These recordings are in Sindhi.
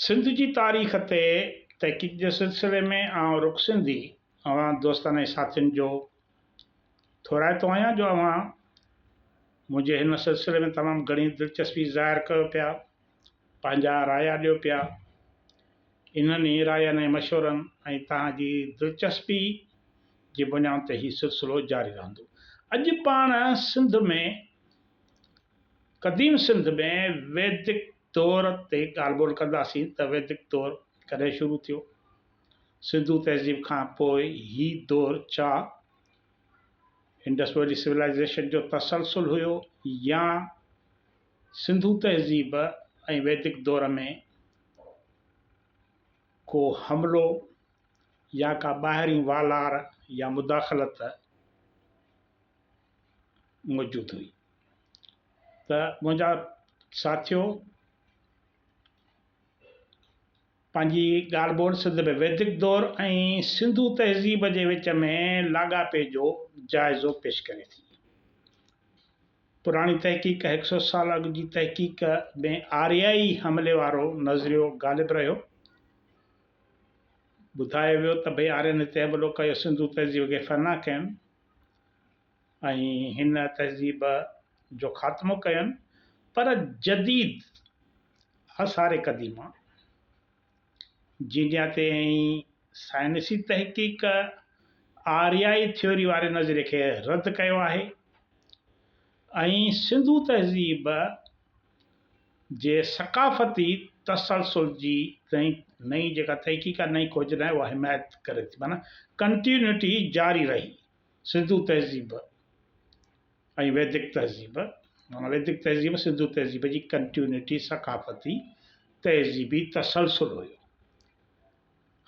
سنڌ جي تاريخ تي تحقيق جي سلسلي ۾ آئون رڪ سنڌي اوهان دوستن ۽ ساٿين جو ٿورائتو آهيان جو اوهان منهنجي هن سلسلي ۾ تمام گهڻي دلچسپي ظاهر ڪيو پيا، پنهنجا رايا ڏيو پيا. انهن ئي راين ۽ مشورن ۽ توهان جي دلچسپي جي بنياد تي هي سلسلو جاري رهندو. اڄ پاڻ سنڌ ۾ قديم سنڌ ۾ ويدڪ دور تي ڳالهه ٻولهه ڪنداسين ته ويدڪ دور ڪڏهن شروع ٿيو؟ سنڌو تهذيب کان پوء هي دور ڇا انڊس ويلي سولائيزيشن جو تسلسل هيو يا سنڌو تهذيب ۽ ويدڪ دور ۾ ڪو حملو يا ڪا ٻاهرين والار يا مداخلت موجود هئي؟ ته منهنجا ساٿيو پنهنجي ڳالهه ٻولهه سنڌ ۾ ويدڪ دور ۽ سنڌو تهذيب جي وچ ۾ لاڳاپي جو جائزو پيش ڪري ٿي. پراڻي تحقيق هڪ سو سال اڳ جي تحقيق ۾ آريائي حملي وارو نظريو غالب رهيو. ٻڌايو ويو ته ڀئي آرين هتي حملو ڪيو سنڌو تهذيب کي فنا ڪين. ۽ هن تهذيب جو خاتمو ڪين پر جديد آثار قديمه، جينياتي ۽ سائنسي تحقيق آريائي ٿيوري واري نظريي کي رد ڪيو آهي ۽ سنڌو تهذيب جي ثقافتي تسلسل جي نئين جيڪا تحقيق آهي نئين کوجنا آهي اها حمايت ڪري ٿي معنيٰ ڪنٽينيوٽي جاري رهي. سنڌو تهذيب ۽ ويدڪ تهذيب معنيٰ ويدڪ تهذيب سنڌو تهذيب جي ڪنٽيونٽي ثقافتي تهذيبي تسلسل هيو.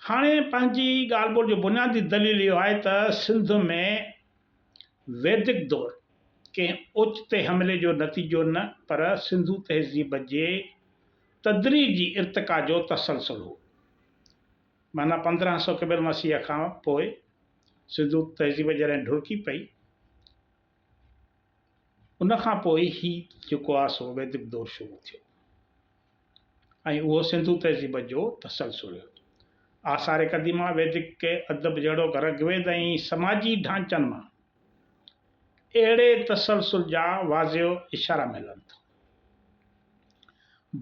هاڻي پنهنجي ڳالهه ٻولهه جو بنيادي دليل اهو آهي ته سنڌ ۾ ويدڪ دور ڪنهن اوچتي حملي جو نتيجو نه پر سنڌو تهذيب جي تدريجي ارتقا جو تسلسل هو. معنيٰ 1500 قبل مسيح کان پوء سنڌو تهذيب جڏهن ڍرڪي پئي، ان کان پوء هي جيڪو آهي سو ويدڪ دور شروع ٿيو ۽ اهو سنڌو تهذيب جو تسلسل هيو. آثار قديمه ويدڪ ادب جهڙوڪ رگ ويد ۽ سماجي ڍانچن مان اهڙي تسلسل جا واضح اشارا ملن ٿا.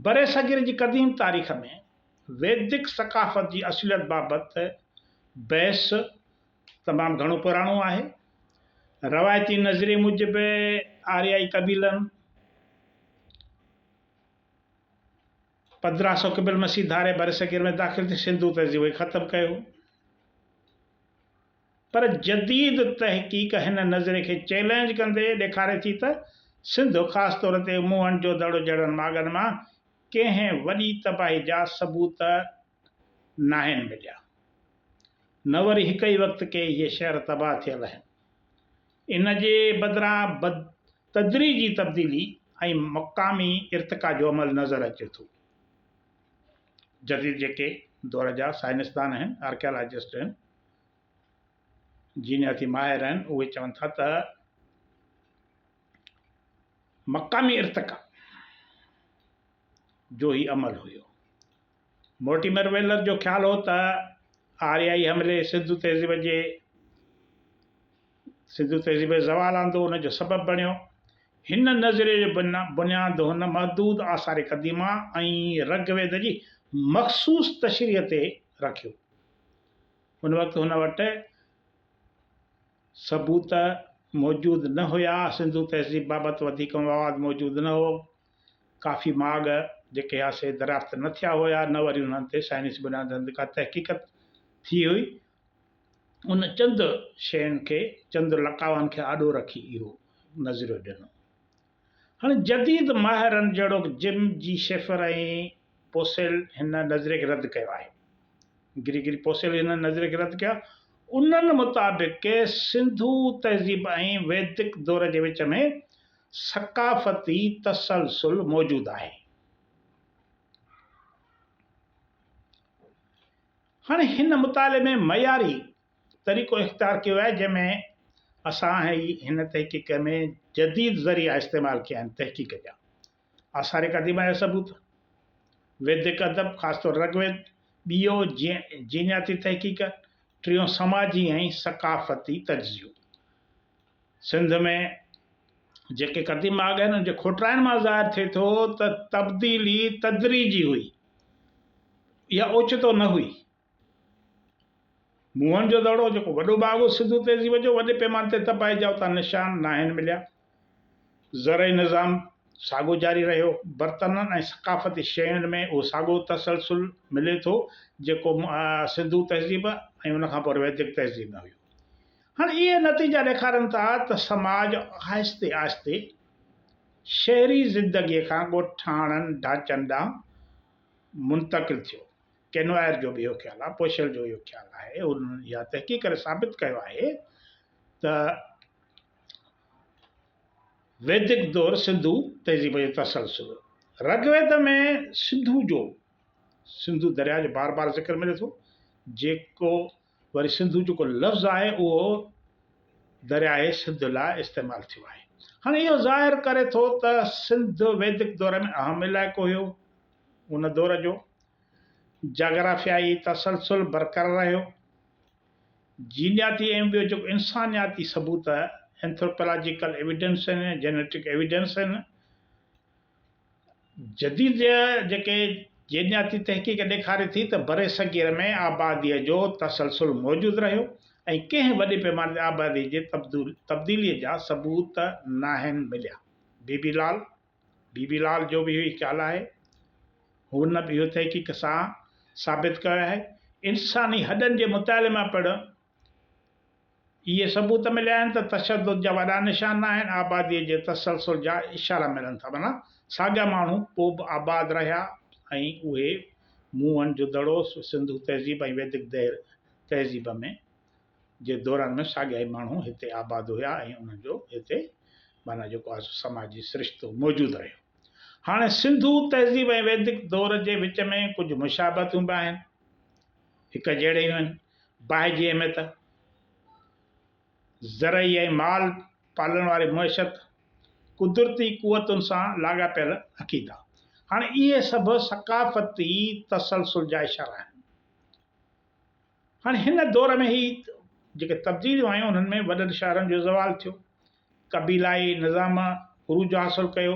برصغير جي قديم تاريخ ۾ ويدڪ ثقافت جي اصليت بابت بحث تمام گهڻو پراڻو آهي. روايتي نظريي موجب آريائي قبيلن 1500 قبل مسيح ڌاري برصغير ۾ داخل ٿي سنڌو تهذيب کي ختم ڪيو. پر جديد تحقيق هن نظريي کي چئلينج ڪندي ڏيکاري ٿي ته سنڌ خاص طور تي موهن جو دڙو جهڙن ماڳن مان ڪنهن وڏي تباهي جا ثبوت ناهن مليا. نه وري هڪ ئي وقت ڪي اهي شهر تباهه ٿيل آهن. ان جي بدران تدريجي تبديلي ۽ مقامي ارتقا جو عمل نظر اچي ٿو. جديد جيڪي دور جا سائنسدان آهن، آرڪيالاجسٽ آهن، جينياتي ماهر آهن، اهي چون ٿا ته مقامي ارتقا جو هي عمل هيو. مورٽيمر ويلر جو خيال هو ته آريائي حملي سنڌو تهذيب جي سنڌو تهذيب جو زوال آندو، ان جو سبب بڻيو. هن نظريي جو بنياد هن محدود آثار قديمه ۽ رگ ويد جي مخصوص تشريح تي رکيو. ان وقت هن وٽ ثبوت موجود نه هيا، سنڌو تهذيب بابت وڌيڪ مواد موجود نه هو، ڪافي ماڳ جيڪي هيا سي دريافت نه ٿيا هيا، نه وري انهن تي سائنسي بنيادن تي ڪا تحقيق ٿي هئي. ان چند شين کي، چند لقاون کي آڏو رکي اهو نظريو ڏنو. هاڻي جديد ماهرن جهڙوڪ جم جي شيفر ۽ پوسيل هن نظريي کي رد ڪيو آهي. گريگري پوسيل هن نظريي کي رد ڪيو آهي. انهن مطابق سنڌو تهذيب ۽ ويدڪ دور جي وچ ۾ ثقافتي تسلسل موجود آهي. هاڻي هن مطالعي ۾ معياري طريقو اختيار ڪيو آهي جنهن ۾ اسان هن تحقيق ۾ جديد ذريعا استعمال ڪيا آهن تحقيق جا آثار قديمه جا ثبوت، ويدڪ ادب، خاص طور رگويد، ٻيو جينياتي تحقيق، ٽيون سماجي ۽ ثقافتي تجزيو. سنڌ ۾ جيڪي قديم ماڳ آهن، ان جي کوٽرائن مان ظاهر ٿئي ٿو ته تبديلي تدريجي هئي، اها اوچتو نه هئي. موهن جو دڙو جيڪو وڏو باغ هو سنڌو تهذيب جو وڏي پيماني تي تباهي جا اتان نشان ناهن مليا. زرعي نظام ساڳو جاري رهيو. برتنن ۽ ثقافتي شين ۾ اهو ساڳو تسلسل ملي ٿو جيڪو سنڌو تهذيب ۽ ان کان پوء ويدڪ تهذيب ۾ هيو. هاڻي اهي نتيجا ڏيکارن ٿا ته سماج آهستي آهستي شهري زندگيء کان ڳوٺاڻن ڍانچن ڏانهن منتقل ٿيو. ڪينوائر جو به اهو خيال آهي، پوشل جو اهو خيال آهي، انهن اها تحقيق ڪري ثابت ڪيو آهي ته ويدڪ دور سنڌو تهذيب جو تسلسل هو. رگ ويد ۾ سنڌو جو سنڌو درياء جو بار بار ذڪر ملي ٿو، جيڪو وري سنڌو جيڪو لفظ آهي اهو درياء سنڌ لاء استعمال ٿيو آهي. هاڻي اهو ظاهر ڪري ٿو ته سنڌ ويدڪ دور ۾ اهم علائقو هيو. ان دور جو جاگرافيائي تسلسل برقرار رهيو. جينياتي ۽ ٻيو جيڪو انسانياتي ثبوت Anthropological Evidence آهن، Genetic Evidence آهن، جديد جيڪي جينياتي تحقيق ڏيکاري ٿي ته برصغير ۾ آباديء جو تسلسل موجود رهيو ۽ ڪنهن وڏي پيماني تي آباديء جي تبديليء جا ثبوت ناهن مليا. بي بي لال، بي بي لال جو به اهو ئي خيال آهي. هن به اهو تحقيق سان ثابت ڪيو آهي. انساني هڏن جي مطالعي مان پڻ اهي ثبوت مليا آهن ته تشدد جا وڏا نشان نه آهن، آباديء جي تسلسل جا اشارا ملن ٿا معنيٰ ساڳيا ماڻهو پوء به آباد رهيا ۽ اهي موهن جو دڙو، سنڌو تهذيب ۽ ويدڪ تهذيب ۾ جي دوران ۾ ساڳيا ئي ماڻهو هتي آباد هيا ۽ انهن جو هتي معنيٰ جيڪو آهي سو سماجي سرشتو موجود رهيو. هاڻي سنڌو تهذيب ۽ ويدڪ دور جي وچ ۾ ڪجهه مشابهتون به آهن، هڪ جهڙيون آهن، باهه جي اهميت، زرعي ۽ مال پالڻ واري معيشت، قدرتي قوتن سان لاڳاپيل عقيدا. هاڻي اهي سڀ ثقافتي تسلسل جا اشارا آهن. هاڻي هن دور ۾ هي جيڪي تبديليون آيون انهن ۾ وڏن شهرن جو زوال ٿيو، قبيلائي نظام عروج حاصل ڪيو،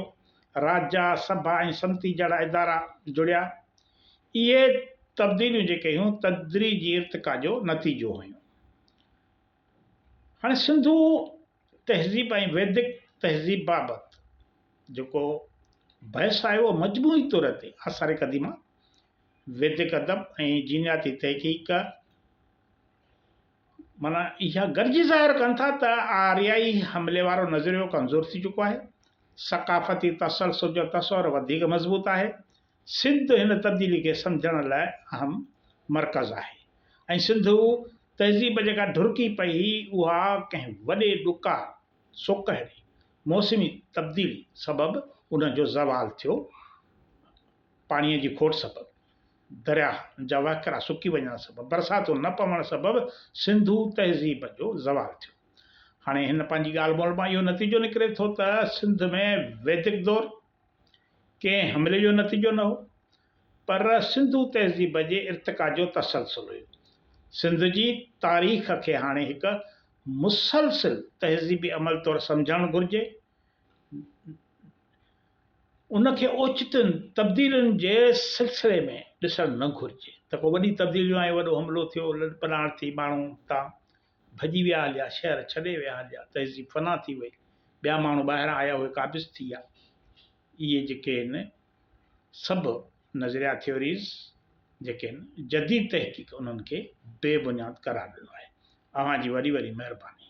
راجا، سڀا ۽ سمتي جهڙا ادارا جڙيا. اهي تبديليون جيڪي هيون تدريجي ارتقا جو نتيجو هيون. هاڻي سنڌو تهذيب ۽ ويدڪ تهذيب بابت جيڪو بحث آهي اهو مجموعي طور تي آثار قديمه، ويدڪ ادب ۽ جينياتي تحقيق معنيٰ اها گڏجي ظاهر ڪن ٿا ته آريائي حملي وارو نظريو ڪمزور ٿي چڪو آهي، ثقافتي تسلسل جو تصور وڌيڪ مضبوط آهي، سنڌ هن تبديلي کي سمجهڻ لاء اهم مرڪز آهي ۽ سنڌو تهذيب جيڪا ڍرڪي پئي هئي اها ڪنهن وڏي ڏڪار، سوڪهڙي، موسمي تبديلي سبب ان جو زوال ٿيو. پاڻيء جي کوٽ سبب، درياهه جا وهڪرا سڪي وڃڻ سبب، برساتون نه پوڻ سبب سنڌو تهذيب جو زوال ٿيو. هاڻي هن پنهنجي ڳالهه ٻولهه مان اهو نتيجو نڪري ٿو ته سنڌ ۾ ويدڪ دور ڪنهن حملي جو نتيجو نه هو، پر سنڌو تهذيب جي ارتقا جو تسلسل هيو. سنڌ جي تاريخ کي هاڻي هڪ مسلسل تهذيبي عمل طور سمجهڻ گهرجي. ان کي اوچتين تبديلين جي سلسلي ۾ ڏسڻ نه گهرجي ته ڪو وڏي تبديليون آيون، وڏو حملو ٿيو، لڏپلاڻ ٿي، ماڻهو اتان ڀڄي ويا هليا، شهر ڇڏي ويا هليا، تهذيب فنا ٿي وئي، ٻيا ماڻهو ٻاهران آيا اهي قابض ٿي ويا. اهي جيڪي آهن سڀ نظريا Theories جيڪي آهن جديد تحقيق انهن کي بي بنياد قرار ڏنو آهي. اوهان جي وڏي وڏي مهرباني.